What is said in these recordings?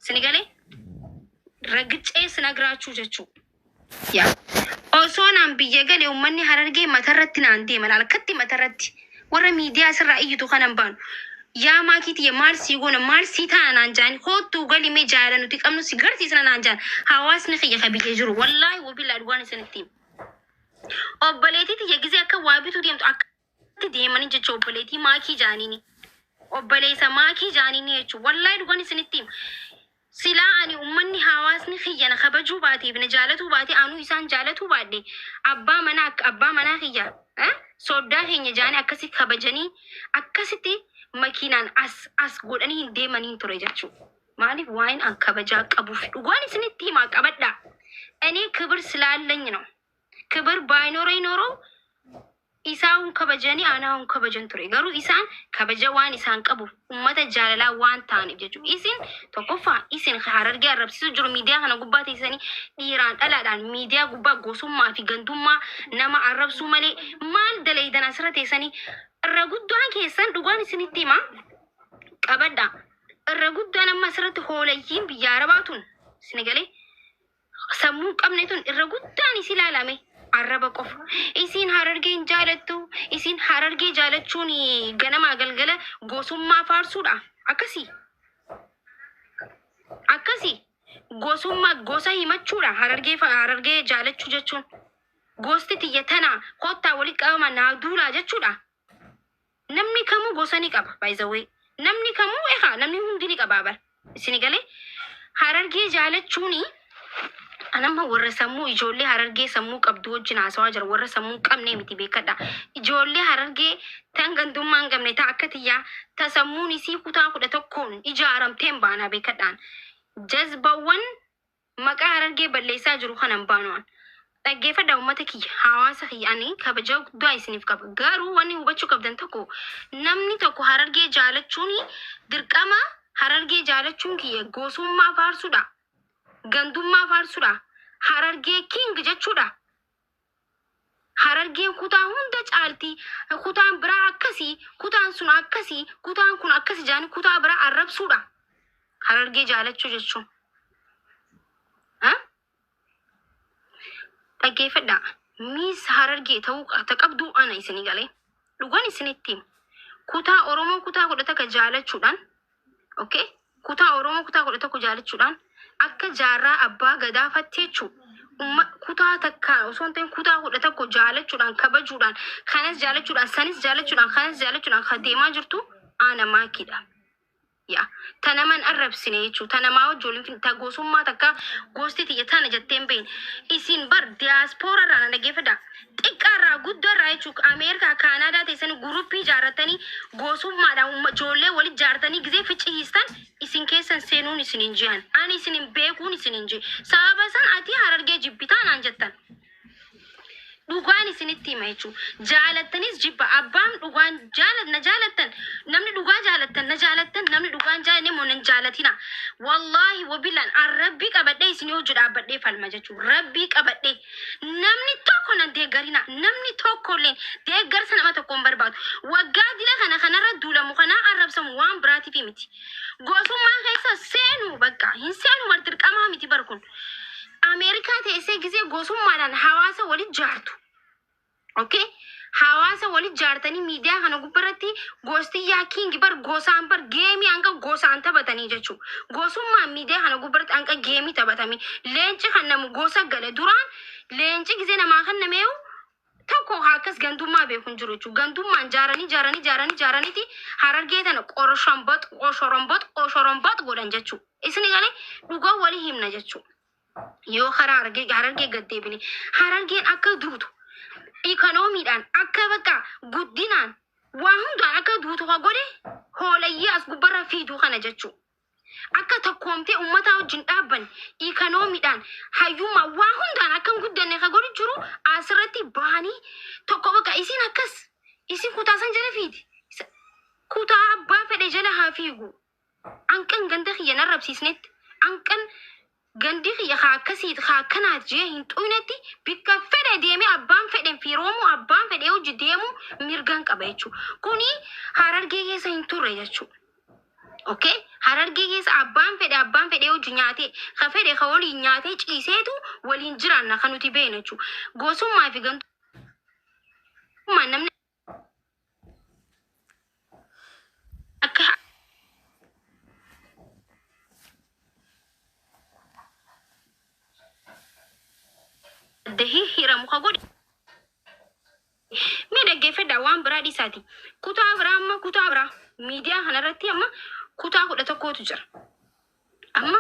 Sinigalee ragicee sinagraachuu jechuu. Yaa osoo naan biyya gale uummanni Harargee matarratti naan deeman halkatti matarratti warra miidiyaa asirraa iyyitu kanan baanu. Yaa maakii tiyya, maal sii goona, maal sii taana naan jaani, koottuu galimee jaalala nuti qabnu si garsiisna naan jaan hawaasni kiyya ka biyya jiru. Wallaahi wabillaa, dhugaan isinitti hima. Obboleettii tiyya gizee akka waa bituu deemtu akkatti deemanii jecha obboleettii maakii jaaniini. Obboleessa maakii jaaniini jechuudha. Wallaahi, dhugaan isinitti hima. Silaa ani uummanni hawaasni kiyya na kabajuu baateef na jaalatuu baate, anuu isaan jaalatuu baadhe, abbaa manaa akka abbaa manaa kiyya soddaa keenya jaanii akkasi kabajanii akkasitti makiinaan as as godhanii hin deemanii ture jechuudha. Maaliif? Waa'een an kabajaa qabuuf. Dhugaan isinitti himaa, qabadhaa. እኔ ክብር ስላለኝ ነው። ክብር ባይኖረኝ ኖሮ isaan kabajanii anaa kabajan ture. Garuu isaan kabaja waan isaan qabuuf, ummata jaalalaa waan ta'aniif jechuudha. Isin tokkoffaa isin Harargee arrabsiisu jiru miidiyaa kana gubbaa teessanii dhiiraan dhalaadhaan miidiyaa gubbaa gosummaa fi gandummaa nama arrabsuu malee maal dalaydan asirra teessanii? Irra guddaan keessan, dhugaan isinitti himaa, qabadha. Irra guddaan amma asirratti hoolayyiin biyya arabaa tun isin galee sammuu hin qabne tun irra guddaan isi ilaalame arraba qofa. Isin Harargeen jaalattu, isin Harargee jaalachuun ganamaa galgala gosummaa faarsuudha. Akkasii. Akkasii. Gosummaa gosa himachuudha Harargee jaalachuu jechuun. Gosti tiyya tana, kottaa walitti qabama naa duulaa jechuudha. Namni kamuu gosa ni qaba, by the way. Namni kamuu egaa namni hundi ni qaba bar. Isin galee Harargee jaalachuuni anamma warra sammuu, ijoollee Harargee sammuu qabdu wajjin haasawaa jira. Warra sammuu hin qabne miti, beekadha. Ijoollee Harargee tan gandummaa hin qabne, ta akka tiyyaa, ta sammuun isii kutaa 11n ijaaramteen baanaa, beekadhaan. Jazbawwan maqaa Harargee balleessaa jiru kanan baanu'an. Dhaggeeffadha, uummata kiyya, hawaasa kiyya, ani kabaja guddaa isiniif qaba. Garuu wanni hubachuu qabdan tokko, namni tokko Harargee jaalachuun dirqama Harargee jaalachuun kiyya gosummaa faarsuudha. Gandummaa faarsuudha. Harargee king jechuudha. Harargeen kutaa hunda caalti. Kutaan biraa akkasii, kutaan sun akkasii, kutaan kun akkasii jaanii kutaa biraa arrabsuudha. Harargee jaalachuu jechuun. Ha? Dhaggeeffadhaa. Miss Harargee ta'uu ta qabduu ana isinii galee. Dhugaan isinitti hima. Kutaa Oromoo kutaa 11 jaalachuudhaan, okay? Kutaa Oromoo kutaa 11 jaalachuudhaan akka jaarraa abbaa gadaa fatti jechuudha. Kutaa takka osoo hin ta'in kutaa 11 jaalachuudhaan, kabajuudhaan, kanas jaalachuudhaan, sanis jaalachuudhaan, kanas jaalachuudhaan kan deemaa jirtu ana maakiidha. Yaa ta naman arrabsine jechuudha. Ta namaa wajjin ta gosummaa takka gosti tiyya tana jettee hin beekne. Isin bar diyaaspooraa irraa na dhaggeeffadha. Xiqqaarraa guddaarraa jechuudha. Ameerikaa, Kaanaadaa teessanii guruppii ijaarratanii gosummaadhaan ijoollee walitti ijaartanii gizee ficcisiistan isin keessan seenuun isin hin ji'an. Ani isin hin beekuun isin hin ji'e. Sababa san ati Harargee jibbitaa naan jettan. Dhugaan isinitti hima jechuudha. Jaalattanis jibba abbaan dhugaan jaalat na jaalattan, namni dhugaa jaalattan na jaalattan, namni dhugaan jaalanne immoo nan jaalatina. Wallaahi wabillaan an rabbii qabadhee isinii hojii dhaabbadhee falma jechuudha. Rabbii qabadhee namni tokko nan deeggarina, namni tokko illee deeggarsa nama tokko hin barbaadu. Waggaa dila kana kanarra duulamu kanaa arrabsamu waan biraatiif miti. Gosummaa keessa seenu bakka hin seenu bar, dirqamaa miti bar kun. Ameerikaa teessee gisee gosummaadhaan hawaasa walit jaartu. Okay? Hawaasa walit jaartanii miidiyaa kana gubbarratti gostiyyaa king bar, gosaan bar geemii hanga gosaan taphatanii jechuudha. Gosummaan miidiyaa kana gubbarratti hanga geemii taphatanii leenci kan namu gosa gale duraan leenci gisee namaa kan nameeyu tokko haa akkas gandummaa beeku hin jiru jechuudha. Gandummaan jaaranii jaaranii jaaranii jaaraniiti Harargee tana qoroshambat qoshorombat qoshorombat godhan jechuudha. Isin galee dhugaa walii himna jechuudha. Yoo karaa Harargee gad deebine, Harargeen akka duutu, ikonoomiidhaan akka bakka guddinaan waa hundaan akka duutu ka godhe hoolayyee as gubbarra fiiduu kana jechuudha. Akka tokkoomtee uummataa wajjin dhaabban, ikonoomiidhaan, hayyummaa, waa hundaan akka hin guddanne ka godhu jiru asirratti bahanii tokko bakka isin akkas isin kutaa san jala fiidi. Kutaa abbaa fedhe jala haa fiigu. Anqan ganda kiyya narrabsiisnetti, anqan gandi kiyya haa akkasii haa akkanaati jee hin xuynetti, bikka fedhe deemee abbaan fedhen firoomuu, abbaan fedhe hojii deemuu mirgan qaba jechuudha. Kuni Harargee keessa hin turre jechuudha. Okay? Harargee keessa abbaan fedhe nyaatee ka fedhe ka waliin nyaatee ciiseetu waliin jiraanna kan nuti beeknu jechuudha. Gosummaa fi gantummaan namni akka adda hihhiramu ka godhe mee dhaggeeffadhaa waan biraa dhiisaati. Kutaa biraa amma kutaa biraa miidiyaa kanarratti amma kutaa 11tu jira. Amma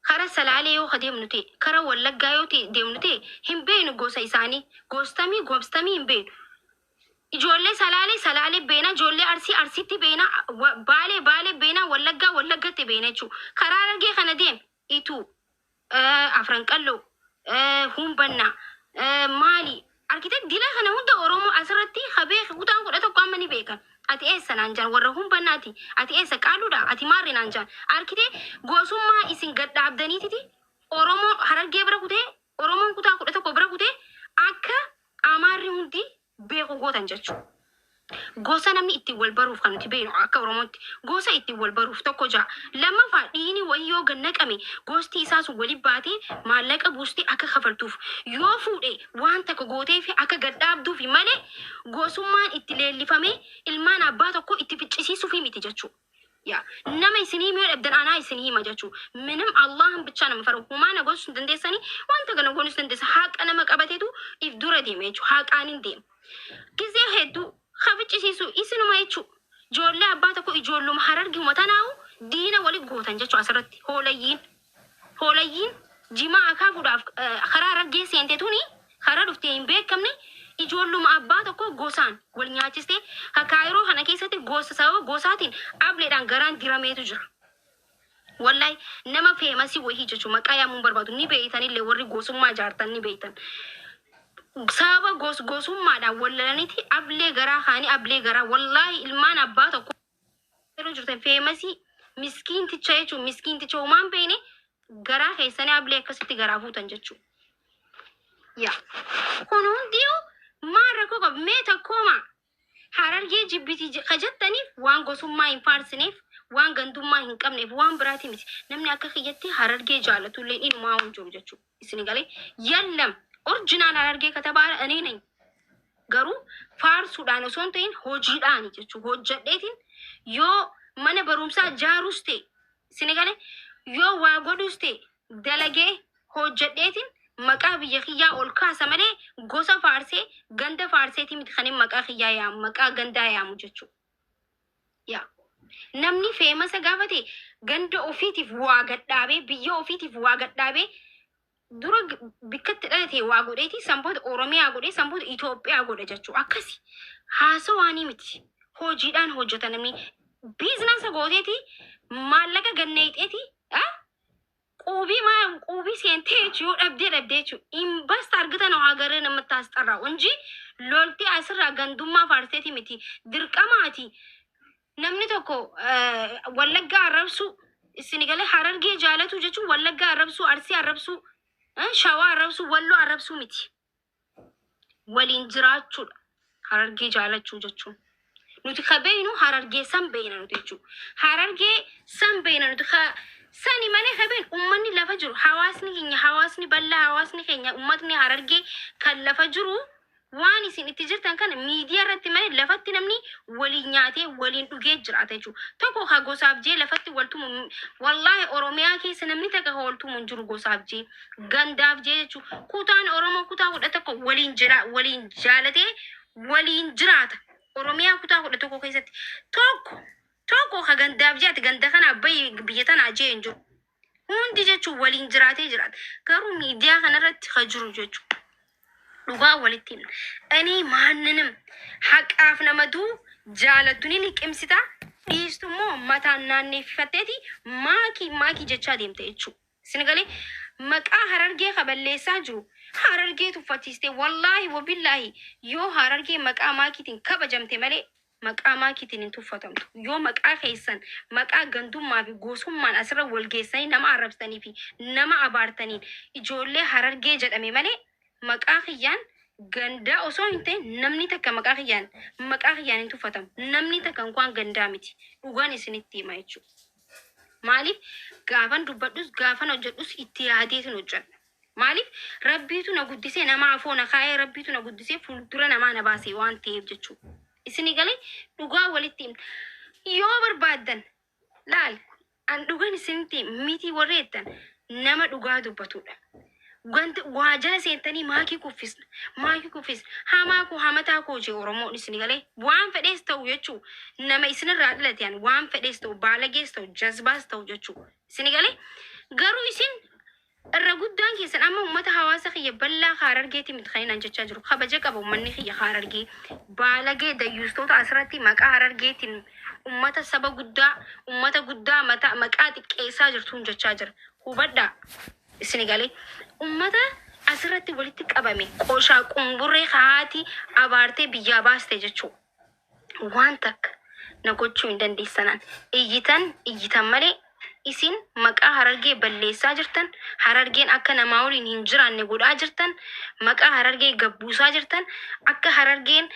kara Salaalee yoo ka deemnu ta'e, kara Wallaggaa yoo ta'e deemnu ta'e hin beeknu gosa isaanii. Gostamii gobstamii hin beeknu. Ijoollee Salaalee Salaalee beena, ijoollee Arsii Arsiitti beena, Baalee Baalee beena, Wallaggaa Wallaggatti beena jechuudha. Karaa Harargee kana deem Ituu, Afran Qalloo, Huumbannaa, maali argite dila kana hunda Oromoo asirratti ha beeke kutaan 11 amma ni beekan. Ati eessa naan jaan warra Huumbannaati, ati eessa Qaalluudha, ati maarri naan jaan. Argite gosummaa isin gad dhaabdaniititi Oromoo Harargee bira kutee Oromoon kutaa 11 bira kutee akka Amaarri hundi beeku gootan jechuudha. Gosa namni ittiin wal baruuf kan nuti beeknu akka Oromootti gosa ittiin wal baruuf tokko ja'a. Lammaffaa dhiigni wayii yoo gad naqame gosti isaa sun wali baatee maallaqa buustee akka kafaltuuf yoo fuudhe waan takka gootee fi akka gad dhaabduufi malee gosummaan itti leellifamee ilmaan abbaa tokko itti ficcisiisuufi miti jechuudha. Yaa nama isin himuu yoo dhabdan anaa isin hima jechuu minim Allahan bichaa nama fara humaa na gochuu hin dandeessanii wanta kana goonus dandeessa haqa nama qabatetu if dura deema jechuu haqaan hin deema gizee hedduu ka ficcisiisu isinuma jechuu ijoollee abbaa tokko ijoolluma Harargihuma tanaahu diina wali gootan jechuu asirratti hoolayyiin Hoolayyiin jimaa akaakuudhaaf karaa Harargee seente tuni karaa dhuftee hin beekamne ijoolluma abbaa tokkoo gosaan wal nyaachistee ka Kaayiroo kana keessatti gosa sababa gosaatiin ableedhaan garaan dirameetu jira. Wallahi nama feemasii wahii jechuun maqaa yaamuu hin barbaadu ni beeytanillee warri gosummaa jaartan ni beeytan. Sababa gos gosummaadhaan wal lalaniiti ablee garaa kaanii ablee garaa wallahi ilmaan abbaa tokkoo yeroo jirtan feemasii miskiinticha jechuun miskiinticha homaa hin beekne garaa keessanii ablee akkasitti garaa fuutan jechuudha. Yaa kun hundiyuu maal rakkoo qaba mee takkooma Harargee jibbiti ka jettaniif waan gosummaa hin faarsineef waan gandummaa hin qabneef waan biraati miti namni akka kiyyatti Harargee jaalatullee inumaa hin jiru jechuudha. Isin galee yallam original Harargee katabaa ani nany Garuu faarsuudhaan osoo hin ta'in hojiidhaani jechuudha. Hojjedheetiin yoo mana barumsaa jaaruus ta'e isin galee yoo waa godhuus ta'e dalagee hojjedheetiin maqaa biyya kiyyaa ol kaasa malee gosa faarsee ganda faarseetii miti kan inni maqaa kiyyaa yaamu maqaa gandaa yaamu jechuudha. Yaa namni feemasa gaafa ta'e ganda ofiitiif waa gadhaabee biyya ofiitiif waa gadhaabee dura bikka itti dhalate waa godheeti san booda Oromiyaa godhee san booda Itoophiyaa godha jechuu akkasi haasawaanii miti hojiidhaan hojjeta namni biizinasa gooteeti maallaqa ganneexeeti quubii maa quubii seentee jechuu yoo dhabdee dhabdee jechuu invest argita ነው ሀገርን የምታስጠራው እንጂ loltee asirraa gandummaa faarseeti miti dirqamaati Namni tokko Wallaggaa arrabsuu isin galee Harargee jaalatuu jechuun Wallaggaa arrabsuu, Arsii arrabsuu, Shawaa arrabsuu, Walloo arrabsuu miti. Waliin jiraachuudha. Harargee jaalachuu jechuun. Nuti ka beeynu Harargee san beeyna nuti jechuudha. Harargee san beeyna nuti ka sani malee ka beeynu uummanni lafa jiru hawaasni keenya hawaasni bal'aa hawaasni keenya uummatni Harargee kan lafa jiru Waan isin itti jirtan kana miidiyaa irratti malee lafatti namni waliin nyaatee waliin dhugee jiraata jechuudha. Tokko ka gosaaf jee lafatti wal tumu wallaahi Oromiyaa keessa namni takka ka wal tumu hin jiru gosaaf jee gandaaf jee jechuudha. Kutaan Oromoo kutaa 11 waliin jira waliin jaalatee waliin jiraata. Oromiyaa kutaa 11 keessatti tokko tokko ka gandaaf jee ati ganda kana bayi biyya tanaa jee hin jiru. Hundi jechuun waliin jiraatee jiraata. Garuu miidiyaa kanarratti ka jiru jechuudha. Dhugaa walitti himna. Ani maanninim haqaaf nama duu jaalattu ni liqimsita dhiistu immoo mataan naanneeffatteeti maakii maakii jechaa deemta jechuudha. Isin galee maqaa Harargee ka balleessaa jiru Harargee tuffachiiste wallaahi wabillaahi yoo Harargee maqaa maakiitiin kabajamte malee maqaa maakiitiin hin tuffatamtu. Yoo maqaa keessan maqaa gandummaa fi gosummaan asirra wal geessanii nama arrabsanii fi nama abaartaniin ijoollee Harargee jedhame malee maqaa kiyyaan gandaa osoo hin ta'in namni takka maqaa kiyyaan maqaa kiyyaan hin tuffatamu. Namni takka inkwaan gandaa miti. Dhugaan isinitti hima jechuudha. Maaliif gaafan dubbadhus gaafan hojjedhus itti yaadeetin hojjedha. Maaliif Rabbiitu na guddisee nama afoo na kaayee, Rabbiitu na guddisee fuuldura namaa na baasee waan ta'eef jechuudha. Isinii galee? Dhugaa walitti himna. Yoo barbaaddan laal, an dhugan isinitti miti warri jettan nama dhugaa dubbatudha. Wanti waa jala seentanii maakii kuffisna, maakii kuffisna, hamaa koo hamataa koo jee Oromoon. Isin galee? Waan fedhees ta'u jechuu, nama isinirraa dhalate an waan fedhees ta'u, baalagees ta'u, jazbaas ta'u jechuu. Isin galee? Garuu isin irra guddaan keessan amma uummata hawaasa kiyya bal'aa Harargeeti miti kan inni jechaa jiru. Kabaja qaba uummanni kiyya Harargee. Baalagee dayyuustoota asirratti maqaa Harargeetiin uummata saba guddaa, uummata guddaa mataa maqaa xiqqeessaa jirtuun jechaa jira. Hubadhaa. Isin galee? Uummata asirratti walitti qabame qoshaa qumburree haati abaartee biyyaa baaste jechuudha. Waan takka na gochuu hin dandeessanan. Iyyitan iyyitan malee isin maqaa Harargee balleessaa jirtan, Harargeen akka namaa waliin hin jiraanne godhaa jirtan, maqaa Harargee gabbuusaa jirtan, akka Harargeen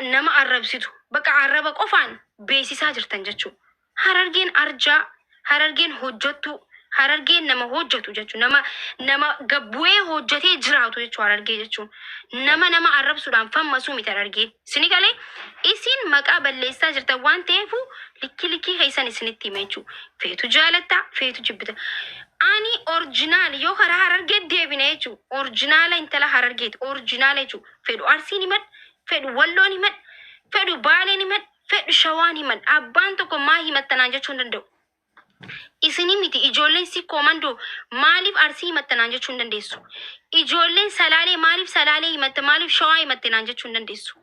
nama arrabsitu bakka arraba qofaan beeksisaa jirtan jechuudha. Harargeen arjaa, Harargeen hojjettu, Harargeen nama hojjetu jechuudha. Nama gabbu'ee hojjetee jiraatu jechuudha Harargee jechuun. Nama arrabsuudhaan fammasuu miti Harargeen. Isin galee? Isin maqaa balleessaa jirtan waan ta'eef likkii likkii keessan isinitti hima jechuudha. Feetu jaalattaa, feetu jibbita. Ani original yoo karaa Harargee deebine jechuudha. Original intala Harargeeti. Original jechuudha. Fedhu Arsiin himadha, fedhu Walloon himadha, fedhu Baaleen himadha, fedhu Shawaan himadha. Abbaan tokko maa himattanaan jechuu hin danda'u. Isinii miti, ijoolleen Sikkoo Mandoo maaliif Arsii himattanaan jechuu hin dandeessu. Ijoolleen Salaalee maaliif Salaalee himatte, maaliif Shawaa himatte naan jechuu hin dandeessu.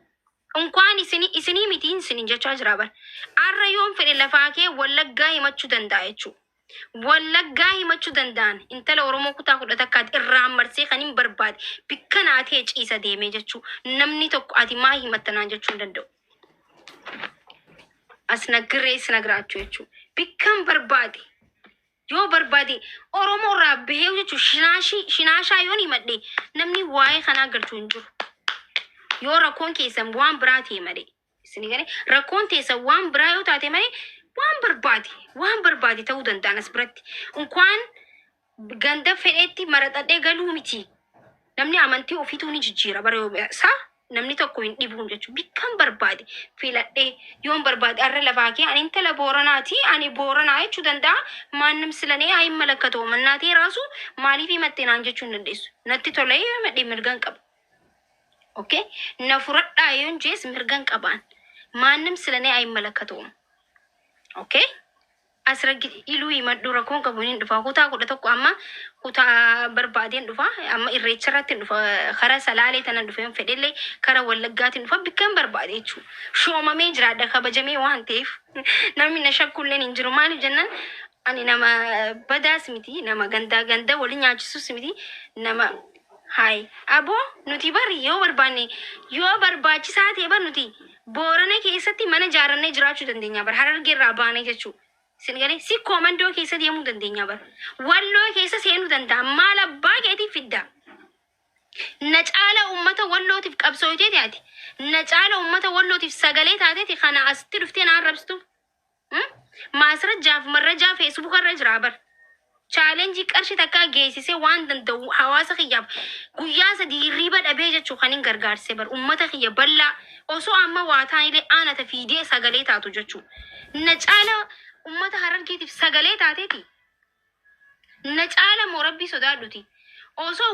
Unkwaan isinii miti isinin jechaa jira bar. Arra yoon fedhe lafaa kee Wallaggaa himachuu danda'a jechuudha. Wallaggaa himachuu danda'an intala Oromoo kutaa 11tti irraan marsee kan hin barbaade bikka naatee ciisa deemee jechuu, namni tokko ati maa himattanaan jechuu hin danda'u. As naggirree sinagraachuu jechuudha. Bikkan barbaade yoo barbaade Oromoo irraa bahee jechuun shinaashii shinaashaa yoon himadhe namni waa'ee kanaa galchuu hin jiru. Yoo rakkoon keessan waan biraa ta'e malee. Isin galee? Rakkoon teessan waan biraa yoo taate malee waan barbaade ta'uu danda'an as biratti. Unkwaan ganda fedhetti maraxadhee galuu miti. Namni amantii ofiituu ni jijjiira bara yoo isaa namni tokko hin dhibuun jechuudha. Bikkan barbaade filadhee yoon barbaade arra lafaa kee ani intala Booranaati, ani Booranaa jechuu danda'a. Maannam silanee ayin malakkatoo mannaatee raasu maaliif himatte naan jechuu hin dandeessu. Natti tolee yoo himadhe mirgan qaba. Okay? Na furadhaa yoon jees mirgan qabaan. Maannam silanee ayin malakkatoo. Okay? Asirratti iluu himadhu, rakkoon qabu, hin dhufa. Kutaa 11 amma kutaa barbaadeen dhufa. Amma Irreecha irratti hin dhufa. Kara Salaalee tanan dhufe hin fedhellee kara Wallaggaatiin dhufa, bikkan barbaade jechuudha. Shoomamee jiraadha kabajamee waan ta'eef namni na shakkulleen hin jiru. Maaliif jennaan ani nama badaas miti, nama gandaa ganda waliin nyaachisus miti, nama hayi aboo nuti bari yoo barbaanne, yoo barbaachisaa ta'e bar nuti Boorana keessatti mana ijaarrannee jiraachuu dandeenya bar, Harargee irraa baanee jechuudha. Isin galee? Sikkoo Mandoo keessa deemuu dandeenya bar. Walloo keessa seenuu danda'a. Maal abbaa keetiif fidda? Na caala uummata Wallootiif qabsooyteeti ati. Na caala uummata Wallootiif sagalee taateeti kana asitti dhuftee na arrabsitu. Maasrajjaaf marrajaa Feesbuuka irra jira bar. Challenge qarshii takkaa geessisee waan danda'u hawaasa kiyyaaf guyyaa 3 hirriiba dhabee jechuu kan hin gargaarse bar uummata kiyya bal'aa osoo amma waa taanillee aanata fiidee sagalee taatu jechuu. Na caala uummata Harargeetiif sagalee taateeti. Na caala moo Rabbii sodaadhuti. Osoo